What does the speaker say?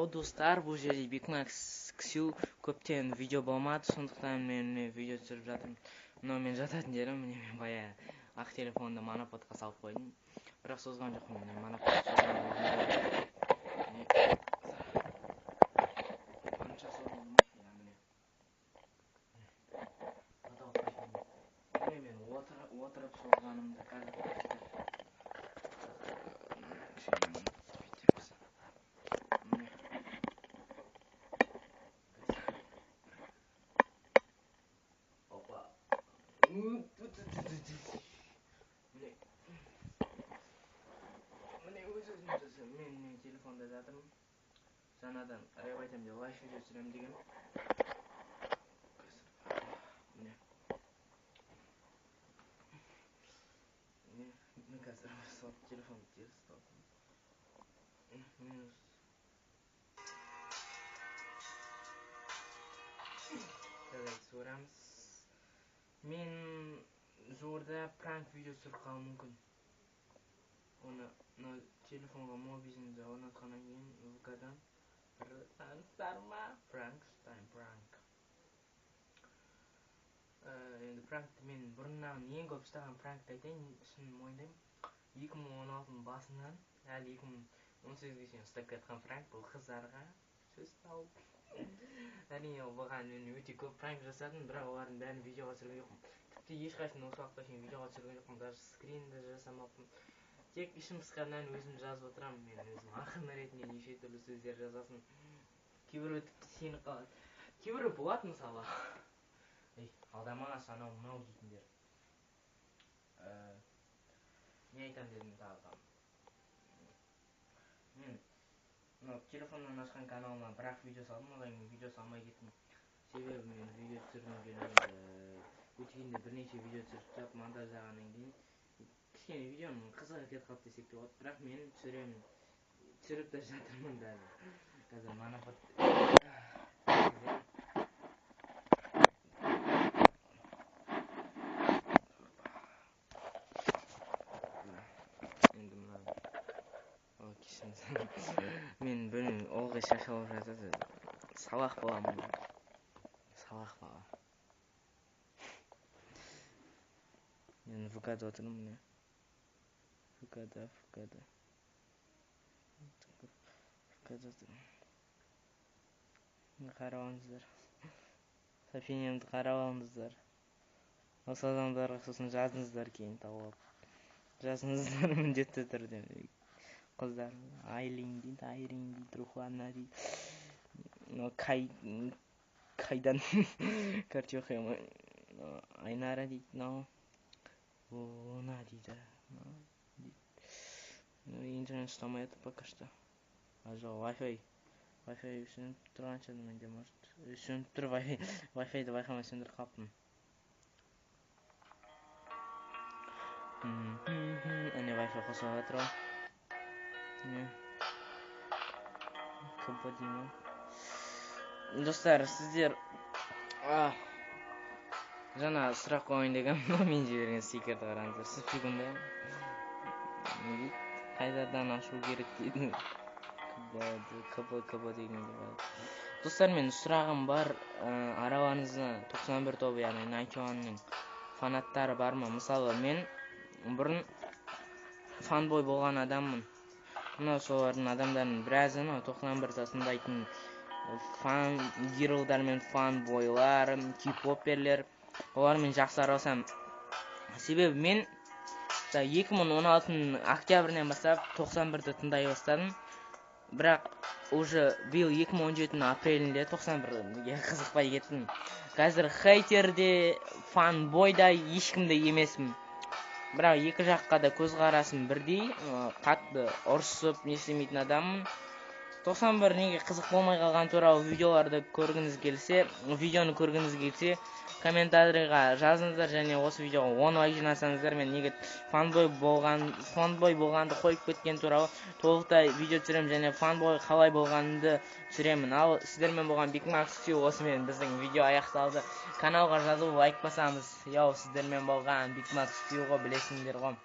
Йоу, достар, бұл жерде Бигмакс Ксю. Көптен видео болмады, сондықтан мен видео түсіріп жатырмын. Мынау мен жататын жерім, міне мен баяғы ақ телефонды моноподқа салып қойдым. Бірақ созған жоқпын, міне монопод созған. Қанша созылды ма? Иә, міне. Міне мен отырып созғанымды қазір көрсетемін. Міне. Опа. Міне. Міне өз-өзім жасаймын. Мен телефонда жатырмын. Жаңадан рэп айтамын деп лайв видео түсіремін деген. Міне. Міне, қазір сол телефонды теріс ұстап. Минус. Жарайды, көреміз. Мен жуырда пранк видео түсіріп қалуым мүмкін. Оны мына телефонға мобизімді орнатқаннан кейін ВК-дан бір таныстар ма? Пранк, тайм пранк. Енді пранкті мен бұрыннан ең көп ұстаған пранкті айтайын, шын мойындаймын. 2016-ның басынан әлі 2018-ге шейін ұстап келе пранк бұл қыздарға сөз тауып. Әрине, бұған мен өте көп пранк жасадым, бірақ олардың бәрін видеоға түсірген жоқпын. Тіпті ешқайсысын осы уақытқа шейін видеоға түсірген жоқпын, даже скрин де жасамаппын. Тек ішім пысқаннан өзім жазып отырамын. Мен өзім ақын ретінде неше түрлі сөздер жазасың. Кейбіреу тіпті сеніп қалады. Кейбіреу болады мысалы. Ей, алдамас, анау мынау дейтіндер. Не айтамын дедім тағы да. Мен мынау телефоннан ашқан каналыма бір-ақ видео салдым, одан кейін видео салмай кеттім. Себебі мен видео түсіргім келмеді. Өткенде бірнеше видео түсіріп тастап, монтаждағаннан кейін кішкене видеоның қызығы кетіп қалды десек те болады. Бірақ мен түсіремін. Түсіріп те жатырмын даже. Қазір монопод. Енді мына кешіріңіз. Мен бөлмем ылғи шашылып жатады. Салақ баламын. Салақ бала. Мен ВК-да отырмын міне. ВК-да, ВК-да. ВК-да отырмын. Қарап алыңыздар. Сообщениемді қарап алыңыздар. Осы адамдарға сосын жазыңыздар кейін тауып алып. Жазыңыздар міндетті түрде. Қыздар Айлин дейді, Айрин дейді, Рухана дейді. Мынау Кайдан. Короче, оқимын. Айнара дейді, мынау. Луна дейді. Интернет ұстамай жатыр пока что. А жоқ, Wi-Fi. Wi-Fi сөніп тұрған шығар менде, может. Сөніп тұр Wi-Fi. Wi-Fi-ді байқамай сөндіріп қалыппын. Әне Wi-Fi қосылып жатыр ғой. Не? КБ деймін. Достар, сіздер жаңа сұрақ қояйын деген, мен жіберген стикерді қараңыздар. Сіз секунда. Не дейді? Қайдадан ашу керек дейді. КБ, КБ дегенге бар. Достар, мен сұрағым бар. Араларыңызда 91 тобы, яғни Найнти фанаттары бар ма? Мысалы, мен бұрын фанбой болған адаммын. Мынау солардың адамдардың біразы, мынау 91 тыңдайтын фан гирлдар мен фанбойлар, кей-поперлер, олармен жақсы араласамын. Себебі мен 2016-ның октябрінен бастап 91-ді тыңдай бастадым. Бірақ уже биыл 2017-нің апрелінде 91-ге қызықпай кеттім. Қазір хейтер де, фанбой да ешкім де емеспін. Бірақ екі жаққа да көзқарасым бірдей, қатты ұрысып не істемейтін адаммын. 91 неге қызық болмай қалған туралы видеоларды көргіңіз келсе, видеоны көргіңіз келсе, комментарийға жазыңыздар және осы видеоға 10 лайк жинасаңыздар, мен неге фанбой болғанды қойып кеткен туралы толықтай видео түсіремін және фанбой қалай болғанымды түсіремін. Ал сіздермен болған Бигмакс Ксю, осымен біздің видео аяқталды. Каналға жазылып лайк басамыз. Йоу, сіздермен болған Бигмакс Ксю ғой, білесіңдер ғой.